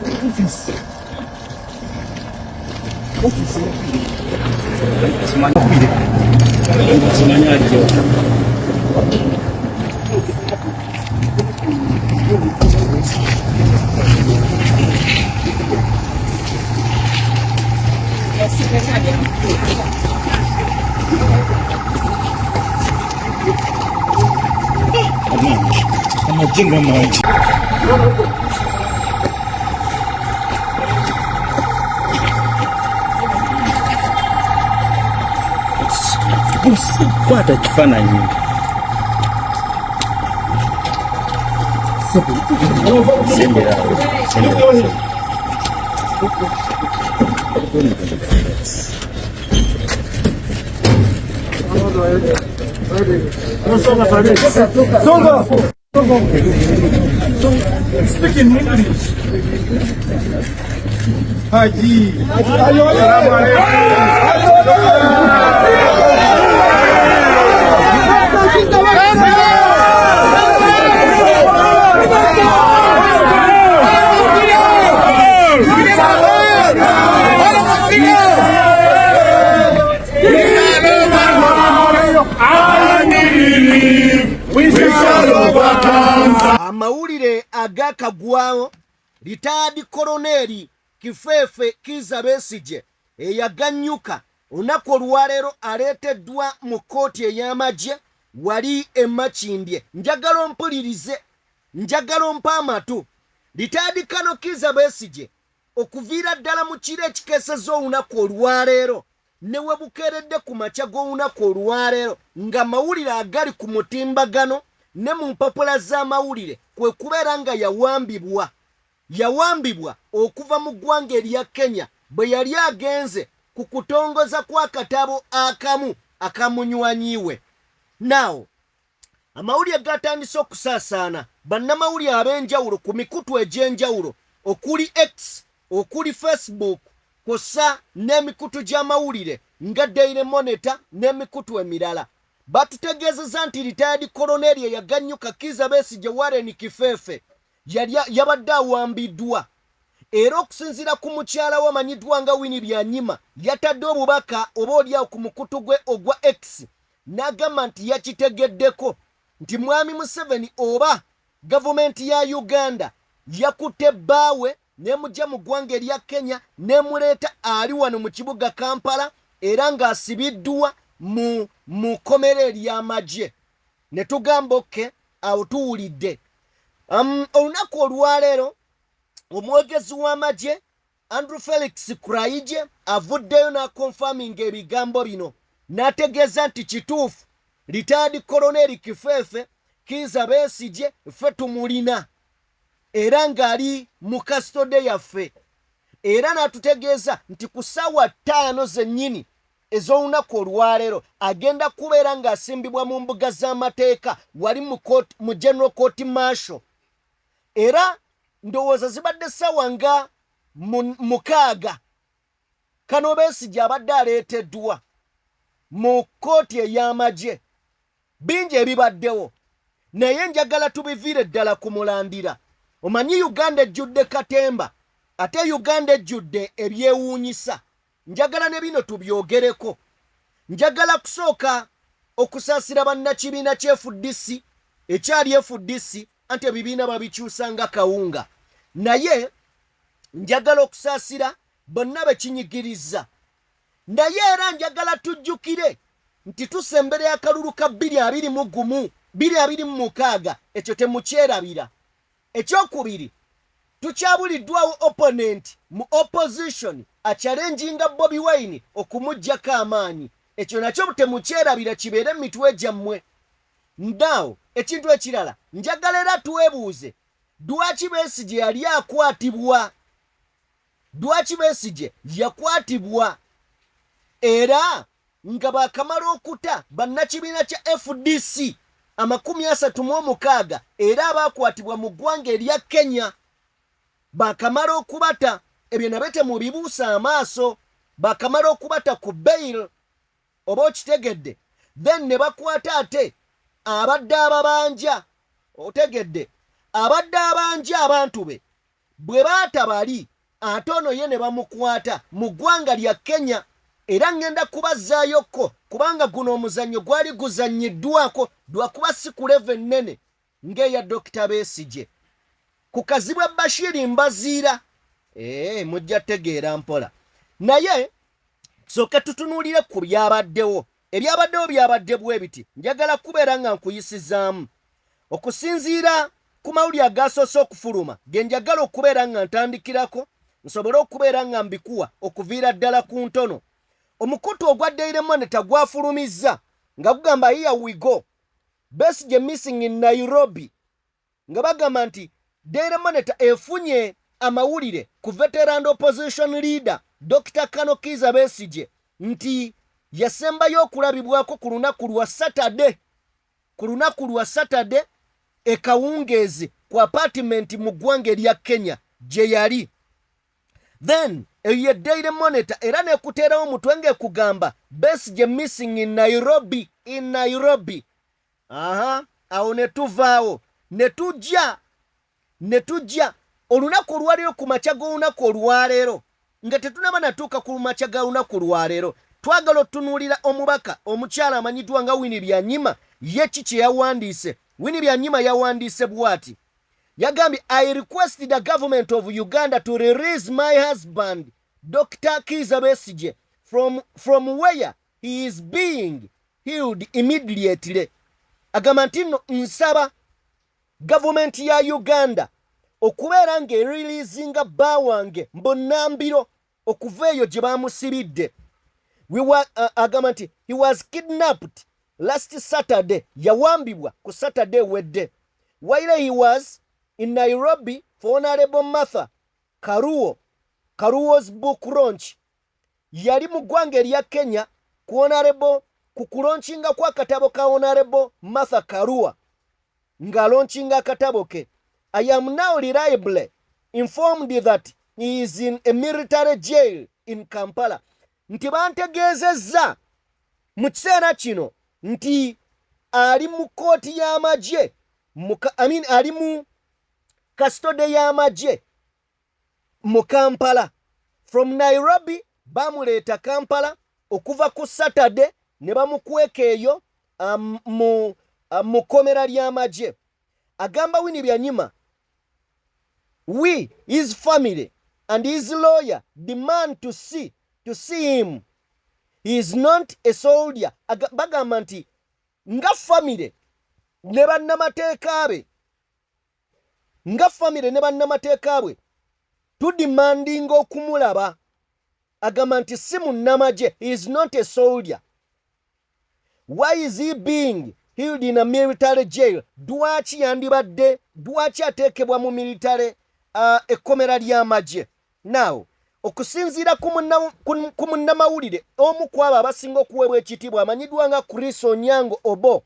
Office. Office. Simanyi ajjo. Amagye nga mangi. Kwata kifaananyi. Sembera. Sembera. Songa. Speak in English. Haji. Salamu Amawulire agakagwawo, retired koloneeri Kifeefe Kiiza Besigye eyaganyuka olunaku olwaleero aleeteddwa mu kkooti ey'amagye wali e Makindye. Njagala ompulirize, njagala ompe amatu. Retired Kano Kiiza Besigye okuviira ddala mu kiro ekikeesezza olunaku olwaleero ne we bukeeredde ku makya g'olunaku olwaleero nga mawulire agali ku mutimbagano ne mu mpapula z'amawulire kwe kubeera nga yawambibwa. Yawambibwa okuva mu ggwanga erya Kenya bwe yali agenze ku kutongoza kw'akatabo akamu aka munywanyi we. Now, amawulire gatandise okusaasaana bannamawulire ab'enjawulo ku mikutu egy'enjawulo okuli X, okuli Facebook, kw'ossa n'emikutu gy'amawulire nga Daily Monitor n'emikutu emirala. Batutegeezezza nti retired koloneeri eyaganyuka Kiiza Besigye Warren Kifeefe yali yabadde awambiddwa era okusinziira ku mukyala we amanyiddwa nga Winnie Byanyima yatadde obubaka oba olyawo ku mukutu gwe ogwa X n'agamba nti yakitegeddeko nti Mwami Museveni oba gavumenti ya Uganda yakutte bbaawe n'emugya mu ggwanga erya Kenya n'emuleeta ali wano mu kibuga Kampala era ng'asibiddwa mu mu kkomera ery'amagye. Ne tugamba okke awo tuwulidde. Olunaku olwaleero omwogezi w'amagye Andrew Felix Kuraije avuddeyo n'akonfaminga ebigambo bino n'ategeeza nti kituufu retired Colonel Kifeefe Kiiza Besigye ffe tumulina era ng'ali mu kasitode yaffe era n'atutegeeza nti ku ssaawa 5 zennyini ez'olunaku olwaleero agenda kubeera ng'asimbibwa mu mbuga z'amateeka wali mu General Court Martial. Era ndowooza zibadde ssaawa nga 6 Kano Besigye abadde aleeteddwa mu kkooti ey'amagye. Bingi ebibaddewo naye njagala tubiviire ddala ku mulandira. Omanyi Uganda ejjudde katemba, ate Uganda ejjudde ebyewuunyisa. Njagala ne bino tubyogereko. Njagala kusooka okusaasira bannakibiina kya FDC, ekyali FDC, anti ebibiina babikyusa nga kawunga. Naye njagala okusaasira bonna bekinyigirizza. Naye era njagala tujjukire nti tusembera akalulu ka bbiri abiri mu gumu, bbiri abiri mu mukaaga, ekyo temukyerabira. Ekyokubiri, tukyabuliddwawo opponent mu opposition achallenginga Bobi Wine okumuggyako amaanyi. Ekyo nakyo temukyerabira, kibeere mu mitwe gyammwe. Now, ekintu ekirala njagala era twebuuze lwaki Besigye yali akwatibwa, lwaki Besigye yakwatibwa era nga bakamala okuta bannakibiina kya FDC 36 era abakwatibwa mu ggwanga erya Kenya bakamala okubata. Ebyo nabyo temubibuusa amaaso, bakamala okubata ku bail, oba okitegedde, then ne bakwata ate abadde ababanja, otegedde, abadde abanja abantu be Bwe baata bali, ate ono ye ne bamukwata mu ggwanga lya Kenya. Era ŋŋenda kubazzaayokko kubanga guno omuzannyo gwali guzannyiddwako, lwakuba si ku level ennene ng'eya Dokita Besigye. Ku Kazibwe Bashiri Mbaziira, mujja tegeera mpola. Naye sooke tutunuulire ku byabaddewo. Ebyabaddewo byabadde bwe biti, njagala kubeera nga nkuyisizaamu okusinziira ku mawulire agasoose okufuluma ge njagala okubeera nga ntandikirako, nsobole okubeera nga mbikuwa okuviira ddala ku ntono. Omukutu ogwa Daily Monitor gwafulumizza nga gugamba, "Here we go, Besigye missing in Nairobi," nga bagamba nti Daily Monitor efunye amawulire ku veteran opposition leader Dr. Kano Kiza Besigye nti yasembayo okulabibwako ku lunaku lwa Saturday, ku lunaku lwa Saturday ekawungeezi ku apartment mu ggwanga erya Kenya gye yali. Then eyo ye Daily Monitor, era nekuteerawo omutwe ng'ekugamba, "Besigye missing in Nairobi, in Nairobi." Aha, awo ne tuvaawo ne tujja olunaku olwaleero, ku makya g'olunaku olwaleero. Nga tetunaba natuuka ku makya ga lunaku lwaleero, twagala otunuulira omubaka omukyala amanyiddwa nga Winnie Byanyima. Ye ki kye yawandiise? Winnie Byanyima yawandiise bw'ati, yagambye, "I request the government of Uganda to release my husband Dr. Kiza Besigye from where he is being held immediately." Agamba nti nno nsaba gavumenti ya Uganda okubeera ng'ereleasinga bba wange mbonnambiro okuva eyo gye bamusibidde. Agamba nti he was kidnapped last Saturday, yawambibwa ku Saturday ewedde, while he was in Nairobi for Honorable Martha Karuo's book launch. Yali mu ggwanga erya Kenya ku Honorable, ku kulaunchinga kw'akatabo ka Honorable Martha Karua, ng'alaunchinga akatabo ke. "I am now reliably informed that he is in a military jail in Kampala," nti bantegeezezza mu kiseera kino nti ali mu kkooti y'amagye, I mean, ali mu custody y'amagye mu Kampala. From Nairobi bamuleeta Kampala okuva ku Saturday ne bamukweka eyo mu kkomera ly'amagye. Agamba Winnie Byanyima, "We, his family and his lawyer, demand to see him. He is not a soldier." Bagamba nti nga famire ne bannamateeka be, nga famire ne bannamateeka bwe, tudemandinga okumulaba. Agamba nti si munnamagye, he is not a soldier. Why is he being held in a military jail? Lwaki yandibadde, lwaki ateekebwa mu military ekkomera ly'amagye? Now, okusinziira ku munnamawulire omu ku abo abasinga okuweebwa ekitiibwa amanyiddwa nga Chris Onyango Obo,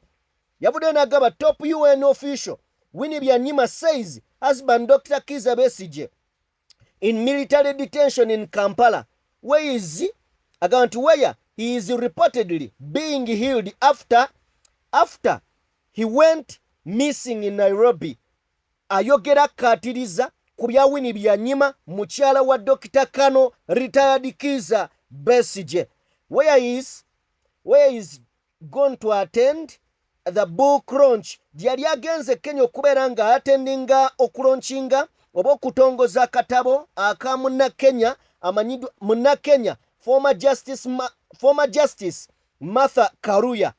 yavuddeyo n'agamba, "Top UN official Winnie Byanyima says husband Dr. Kiza Besigye in military detention in Kampala, where is, agamba nti where he is reportedly being held after he went missing in Nairobi." Ayogera akkaatiriza ku bya Winnie Byanyima, mukyala wa Dr. Kano retired Kiza Besigye, where is gone to attend the book launch. Gyali agenze Kenya okubeera nga attendinga okulaunchinga oba okutongoza akatabo aka Munnakenya amanyiddwa, Munnakenya former Justice Martha Karua.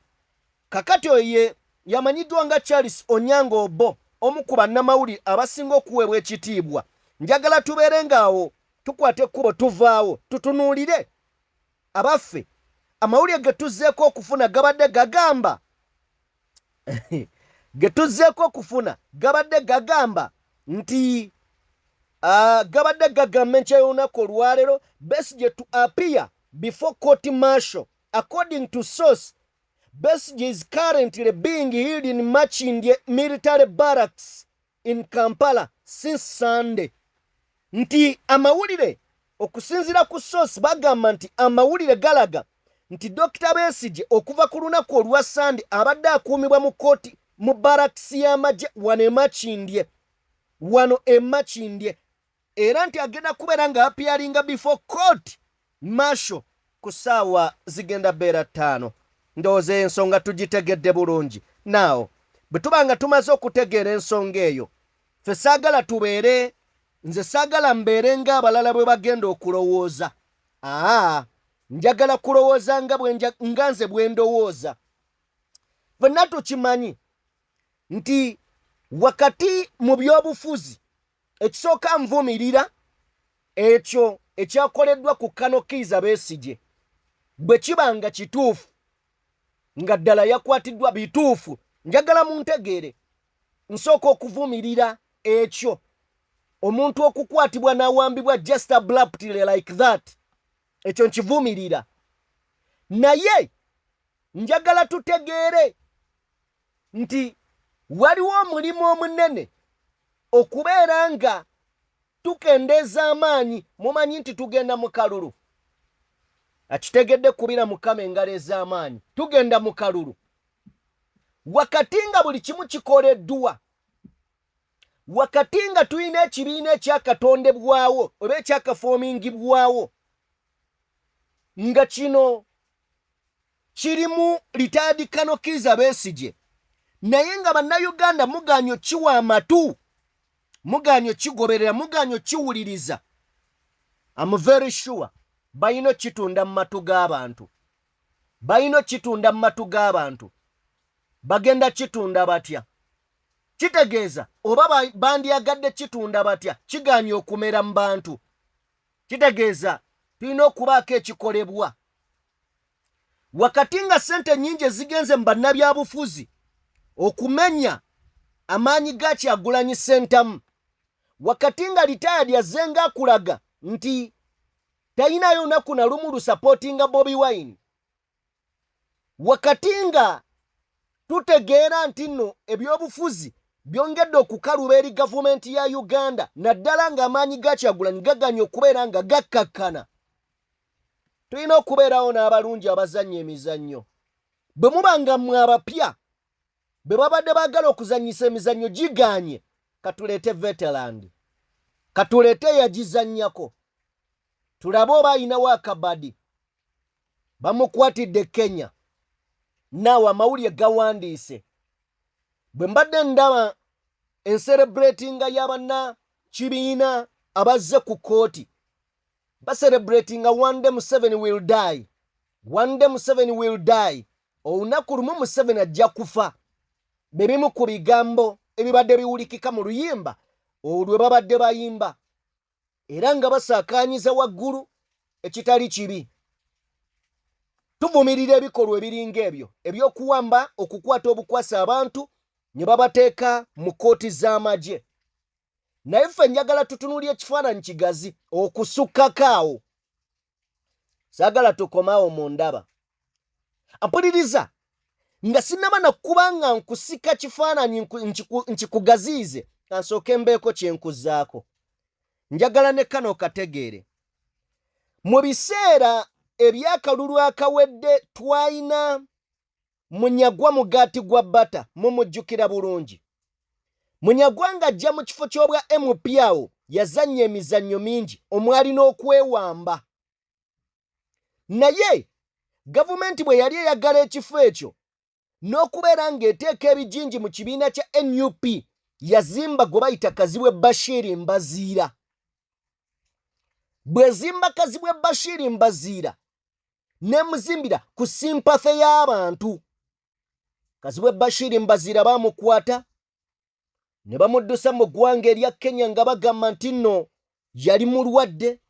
Kakati oyo ye yamanyiddwa nga Charles Onyango Obo, omu ku bannamawulire abasinga okuweebwa ekitiibwa. Njagala tubeere ng'awo tukwata ekkubo, tuvaawo tutunuulire abaffe amawulire ge tuzzeeko okufuna. Gabadde gagamba, ge tuzzeeko okufuna gabadde gagamba nti gabadde gagamba enkya y'olunaku olwaleero, Besigye to appear before court martial. According to source, Besigye is currently being held in Makindye military barracks in Kampala since Sunday. Nti amawulire okusinziira ku source bagamba nti amawulire galaga nti Dr. Besigye okuva ku lunaku olwa Sande abadde akuumibwa mu kooti mu barracks y'amagye wano e Makindye, wano e Makindye. Era nti agenda kubeera nga appearinga before court martial ku ssaawa zigenda beera 5. Ndowooza ensonga tugitegedde bulungi. Naawo bwe tuba nga tumaze okutegeera ensonga eyo, ffe saagala tubeere, nze saagala mbeere ng'abalala bwe bagenda okulowooza. Aa, njagala kulowooza nga nze bwe ndowooza. Ffenna tukimanyi nti wakati mu byobufuzi, ekisooka nvumirira ekyo ekyakoleddwa ku Kano Kiiza Besigye. Bwe kiba nga kituufu, nga ddala yakwatiddwa bituufu, njagala muntegeere, nsooka okuvumirira ekyo, omuntu okukwatibwa n'awambibwa just abruptly like that, ekyo nkivumirira. Naye njagala tutegeere nti waliwo omulimu omunene okubeera nga tukendeeza amaanyi. Mumanyi nti tugenda mu kalulu. Akitegedde kubira Mukama engalo ez'amaanyi. Tugenda mu kalulu wakati nga buli kimu kikoleddwa, wakati nga tulina ekibiina ekyakatondebwawo oba ekyakafoomingibwawo, nga kino kirimu retired Kano Kiiza Besigye, naye nga Bannayuganda mugaanye okiwa amatu, mugaanye okigoberera, mugaanye okiwuliriza. Am very sure balina okitunda mu matu g'abantu, balina okitunda mu matu g'abantu. Bagenda kitunda batya? Kitegeeza oba bandyagadde kitunda batya? Kigaanye okumera mu bantu. Kitegeeza tulina okubaako ekikolebwa wakati nga ssente nnyingi ezigenze mu bannabyabufuzi okumenya amaanyi ga Kyagulanyi Ssentamu, wakati nga retired azzenga akulaga nti talinayo lunaku na lumu lusupportinga Bobi Wine, wakati nga tutegeera nti nno ebyobufuzi byongedde okukaluba eri gavumenti ya Uganda, naddala ng'amaanyi ga Kyagulanyi gaganye okubeera nga gakkakkana. Tulina okubeerawo n'abalungi abazannya emizannyo. Bwe muba nga mmwe abapya bwe babadde baagala okuzannyisa emizannyo gigaanye, katuleete veteran, katuleete eyagizannyako, tulabe oba ayinawo akabadi. Bamukwatidde Kenya. Naawe amawulire gawandiise. Bwe mbadde ndaba encelebratinga y'abanna kibiina abazze ku kooti bacelebratinga, "One day Museveni will die, one day Museveni will die," olunaku lumu Museveni ajja kufa, be bimu ku bigambo ebibadde biwulikika mu luyimba olwe babadde bayimba era nga basaakaanyiza waggulu, ekitali kibi. Tuvumirira ebikolwa ebiringa ebyo ebyokuwamba, okukwata obukwasa abantu ne babateeka mu kkooti z'amagye. Naye ffe njagala tutunuulya ekifaananyi kigazi okusukkako awo. Saagala tukomaawo mu ndaba. Ampuliriza nga sinnaba nakuba nga nkusika kifaananyi nkikugaziize, kansooke mbeeko kye nkuzaako. Njagala ne kano kategeere. Mu biseera ebyakalulu akawedde twayina Munyagwa Mugaati gwa Bata, mumujjukira bulungi. Munyagwa ng'ajja mu kifo ky'obwa MP awo yazannya emizannyo mingi omwali n'okwewamba, naye gavumenti bwe yali eyagala ekifo ekyo n'okubeera ng'eteeka ebijinji mu kibiina kya NUP, yazimba gwe bayita Kazibwe Bashiri Mbaziira. Bwezimba Kazibwe Bashiri Mbaziira nemuzimbira ku sympathy y'abantu, Kazibwe Bashiri Mbaziira bamukwata ne bamuddusa mu ggwanga erya Kenya nga bagamba nti nno yali mulwadde.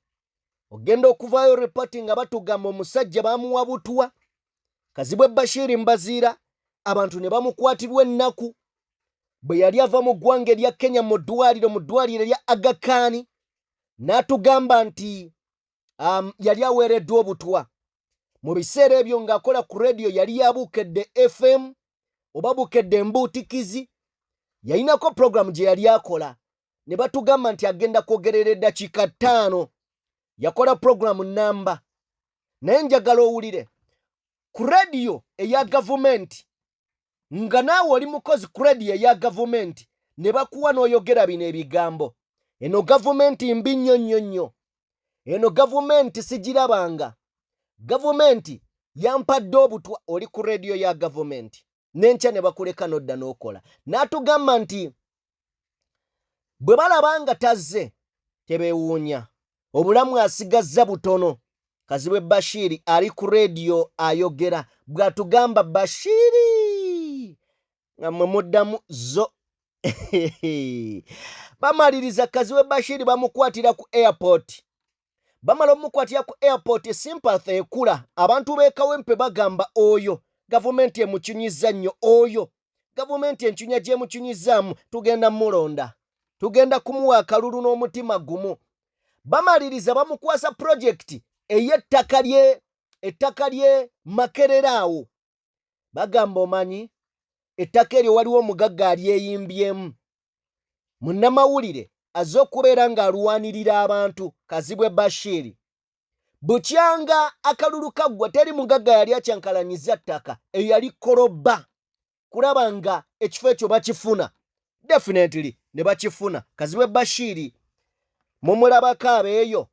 Ogenda okuvaayo ripoti nga batugamba omusajja bamuwa butwa. Kazibwe Bashiri Mbaziira abantu ne bamukwatirwa ennaku bwe yali ava mu ggwanga erya Kenya mu ddwaliro, mu ddwaliro erya Aga Khan, n'atugamba nti yali aweereddwa obutwa. Mu biseera ebyo ng'akola ku rediyo yali yabuukedde FM oba Bukedde Embuutikizi, yalinako puroguramu gye yali akola, ne batugamba nti agenda kwogerera eddakiika 5. Yakola puroguramu namba. Naye njagala owulire ku rediyo eya gavumenti, nga naawe oli mukozi ku rediyo eya gavumenti, ne bakuwa n'oyogera bino ebigambo. Eno gavumenti mbi nnyo nnyo nnyo. Eno gavumenti sigirabanga. Gavumenti yampadde obutwa. Oli ku rediyo ya gavumenti n'enkya ne bakuleka n'odda n'okola. N'atugamba nti bwe balaba nga tazze tebeewuunya, obulamu asigazza butono. Kazibwe Bashiri ali ku rediyo ayogera bw'atugamba Bashiri nga mwe muddamu zo. Bamaliriza Kazibwe Bashiri bamukwatira ku airport. Bamala omukwatira ku airport, sympathy ekula. Abantu b'e Kawempe bagamba oyo gavumenti emucunyizza nnyo, oyo gavumenti encunya gy'emucunyizaamu, tugenda mulonda, tugenda kumuwa akalulu n'omutima gumu. Bamaliriza bamukwasa pulojekiti ey'ettaka lye, ettaka lye Makerere awo. Bagamba omanyi ettaka eryo waliwo omugagga alyeyimbyemu. Munnamawulire azze okubeera ng'alwanirira abantu, Kazibwe Bashiri. Bukyanga akalulu kaggwa, teri mugagga yali akyankalanyiza ttaka eyo, yali koloba kulaba nga ekifo ekyo bakifuna. Definitely ne bakifuna. Kazibwe Bashiri mumulabako abeeyo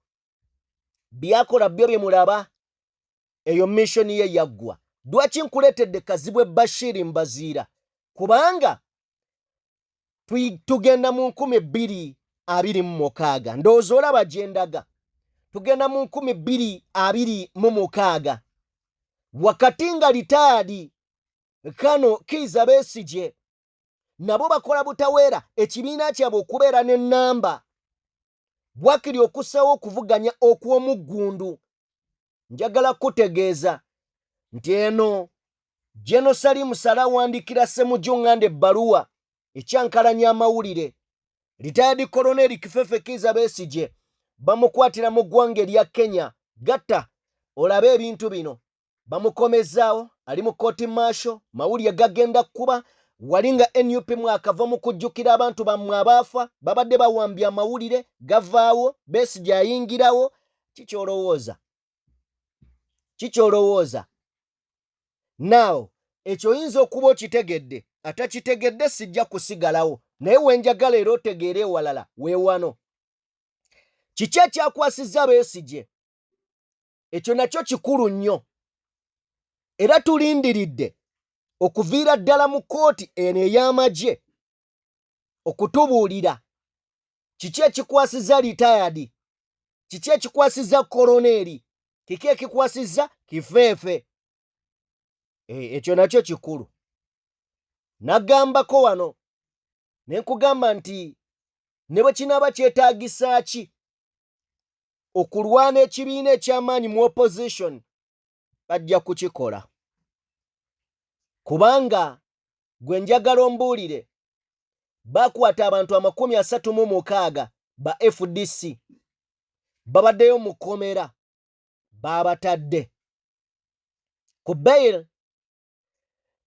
byakola byo bye mulaba, eyo mission ye yaggwa. Lwaki nkuleetedde Kazibwe Bashiri Mbaziira? Kubanga tugenda mu 2026. Ndowooza olaba gye ndaga, tugenda mu 2026, wakati nga retired Colonel Kiiza Besigye nabo bakola butaweera ekibiina kyabwe okubeera n'ennamba bwakiri okussawo okuvuganya okw'omuggundu. Njagala kutegeeza nti eno General Salim Saleh awandiikira Ssemujju Nganda ebbaluwa ekyankalanya amawulire. Retired Colonel Kifefe Kiiza Besigye bamukwatira mu ggwanga erya Kenya. Gatta olabe ebintu bino, bamukomezaawo ali mu kooti martial. Mawulire gagenda kuba wali nga NUP mwakava mu kujjukira abantu bammwe abaafa, babadde bawambye amawulire gavaawo, Besigye ayingirawo. Kikyolowooza, kikyolowooza naawo ekyo oyinza okuba okitegedde, atakitegedde sijja kusigalawo. Naye wenjagala era otegeere ewalala weewano kiki ekyakwasizza Besigye, ekyo nakyo kikulu nnyo. Era tulindiridde okuviira ddala mu kkooti eno ey'amagye okutubuulira kiki ekikwasizza retired, kiki ekikwasizza koloneeri, kiki ekikwasizza Kifeefe. Ekyo nakyo kikulu. Nagambako wano ne nkugamba nti ne bwe kinaaba kyetaagisa ki okulwana ekibiina eky'amaanyi mu opposition, bajja kukikola. Kubanga gwe njagala ombuulire, bakwata abantu 36 ba FDC babaddeyo mu kkomera, baabatadde ku bail.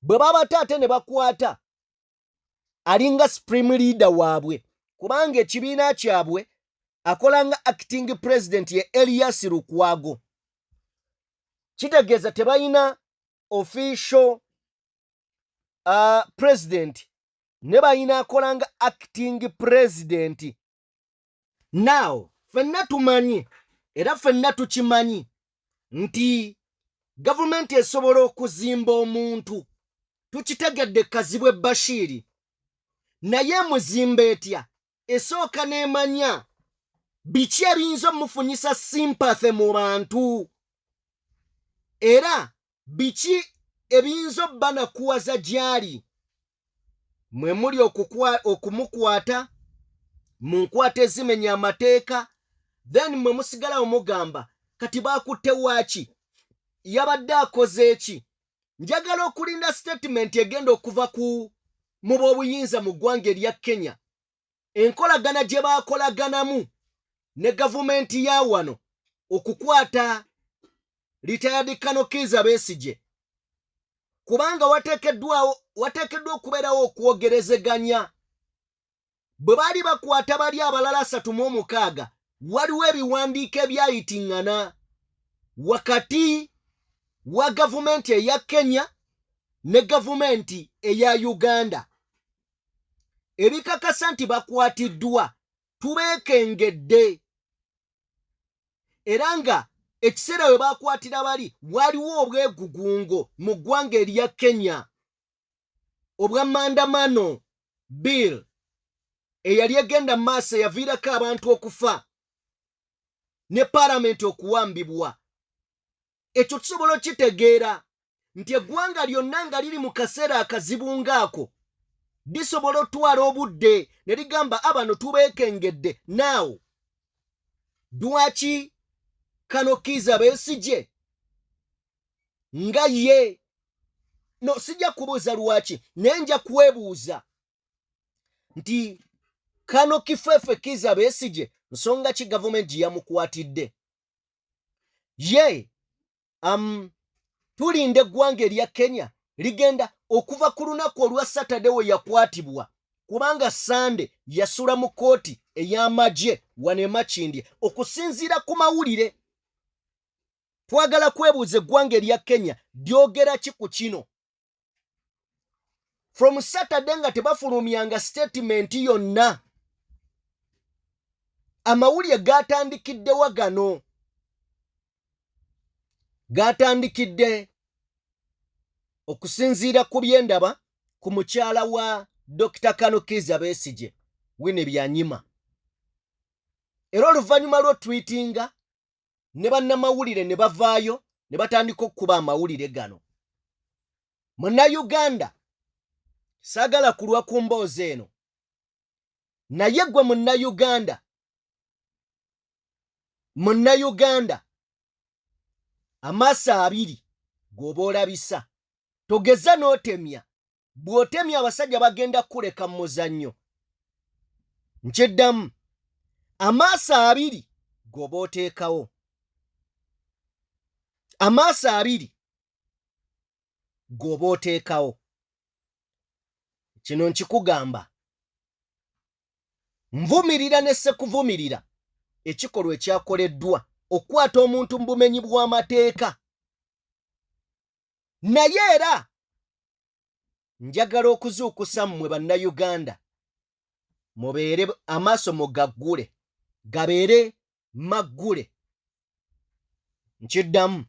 Bwe babata ate ne bakwata alinga supreme leader waabwe, kubanga ekibiina kyabwe akola nga acting president ye Elias Lukwago, kitegeeza tebalina official president, ne balina akola nga acting president. Now ffenna tumanyi era ffenna tukimanyi nti gavumenti esobola okuzimba omuntu. Tukitegedde Kazibwe Bashiri, naye emuzimba etya? Esooka n'emanya biki ebiyinza omufunyisa sympathy mu bantu, era biki ebiyinza obbanakuwaza gy'ali. Mwe muli okumukwata mu nkwata ezimenya amateeka, then mwe musigalawo mugamba kati bakutte waaki, yabadde akoze eki? Njagala okulinda statement egenda okuva ku mu b'obuyinza mu ggwanga erya Kenya, enkolagana gye baakolaganamu ne gavumenti ya wano okukwata retired Colonel Kiiza Besigye, kubanga wateekeddwa okubeerawo okwogerezeganya. Bwe baali bakwata bali abalala 36, waliwo ebiwandiiko ebyayitiŋŋana wakati wa gavumenti eya Kenya ne gavumenti eya Uganda ebikakasa nti bakwatiddwa. Tubeekengedde, era nga ekiseera we baakwatira bali waliwo obwegugungo mu ggwanga erya Kenya obwa maandamano bill eyali egenda mu maaso eyaviirako abantu okufa ne paalamenti okuwambibwa. Ekyo tusobola okitegeera nti eggwanga lyonna nga liri mu kaseera akazibu ng'ako lisobola otwala obudde ne ligamba abano tubeekengedde. Naawo lwaki Kano Kiiza Besigye nga ye? No, sijja kubuuza lwaki, naye nja kwebuuza nti Kano Kifefe Kiiza Besigye nsonga ki gavumenti gye yamukwatidde ye? Tulinda eggwanga erya Kenya ligenda okuva ku lunaku olwa Saturday we yakwatibwa, kubanga Sande yasula mu kooti ey'amagye wano e Makindye. Okusinziira ku mawulire, twagala kwebuuza eggwanga erya Kenya lyogera ki ku kino. From Saturday nga tebafulumyanga statement yonna. Amawulire gatandikiddewa? Gano gatandikidde okusinziira ku byendaba ku mukyala wa Dr. Kano Kiiza Besigye, Winnie Byanyima, era oluvannyuma lw'otwitinga ne bannamawulire ne bavaayo ne batandika okukuba amawulire gano. Munnayuganda, saagala kulwa ku mboozi eno, naye gwe munnayuganda, munnayuganda, amaaso abiri g'oba olabisa, togeza n'otemya. Bw'otemya, abasajja bagenda kukuleka mu muzannyo. Nkyeddamu, amaaso abiri g'oba oteekawo, amaaso abiri g'oba oteekawo. Kino nkikugamba, nvumirira ne sekuvumirira ekikolwa ekyakoleddwa okukwata omuntu mu bumenyi bw'amateeka, naye era njagala okuzuukusa mmwe Bannayuganda, mubeere amaaso mugaggule, gabeere maggule. Nkiddamu,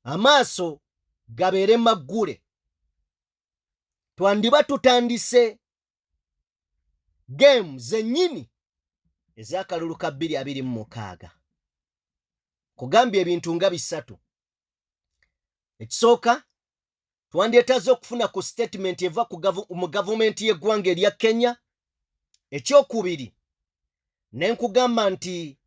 amaaso gabeere maggule. Twandiba tutandise game zennyini ez'akalulu ka 2026. Kugambye ebintu nga bisatu. Ekisooka, twandyetaaze okufuna ku statement eva mu gavumenti y'eggwanga erya Kenya. Ekyokubiri, ne nkugamba nti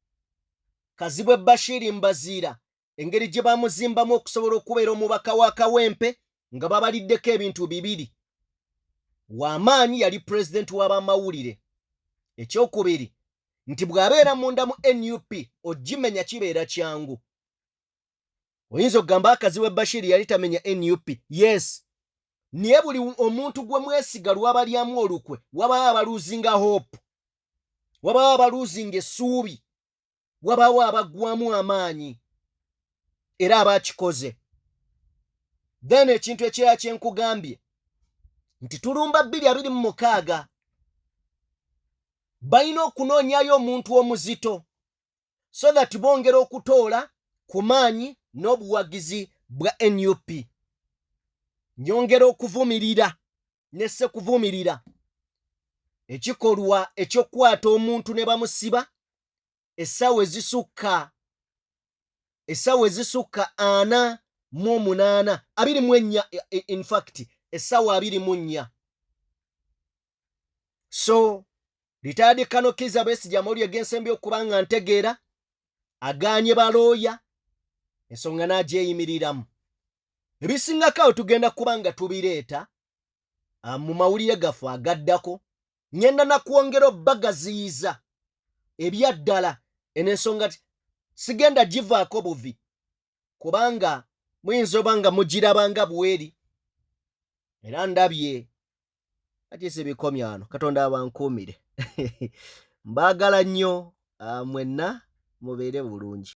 Kazibwe Bashiri Mbaziira, engeri gye bamuzimbamu okusobola okubeera omubaka wa Kawempe nga babaliddeko ebintu bibiri: w'amaanyi, yali pulezidenti w'abamawulire. Ekyokubiri, nti bw'abeera munda mu NUP ogimenya kibeera kyangu. Oyinza okugamba Kazibwe Bashiri yali tamenya NUP. Yes, naye buli omuntu gwe mwesiga lwabalyamu olukwe, wabawo abaluzinga hope, wabawo abaluzinga essuubi, wabawo abaggwamu amaanyi, era abakikoze. Then ekintu ekirala kyenkugambye nti tulumba 2026, balina okunoonyayo omuntu omuzito so that bongera okutoola ku maanyi n'obuwagizi bwa NUP. Nyongera okuvumirira ne sekuvumirira ekikolwa ekyokukwata omuntu ne bamusiba essaawa ezisukka 48, 24, in fact essaawa 24. So retired Kano Kiiza Besigye, amawulire g'ensembye okuba nga ntegeera, agaanye balooya, ensonga n'agyeyimiriramu. Ebisingako awo tugenda kuba nga tubireeta mu mawulire gaffe agaddako. Ŋŋenda nakwongera obbagaziyiza ebyaddala. Eno ensonga sigenda givaako buvi, kubanga muyinza oba nga mugirabanga bweri, era ndabye ati bikomya wano. Katonda abankuumire, mbaagala nnyo, mwenna mubeere bulungi.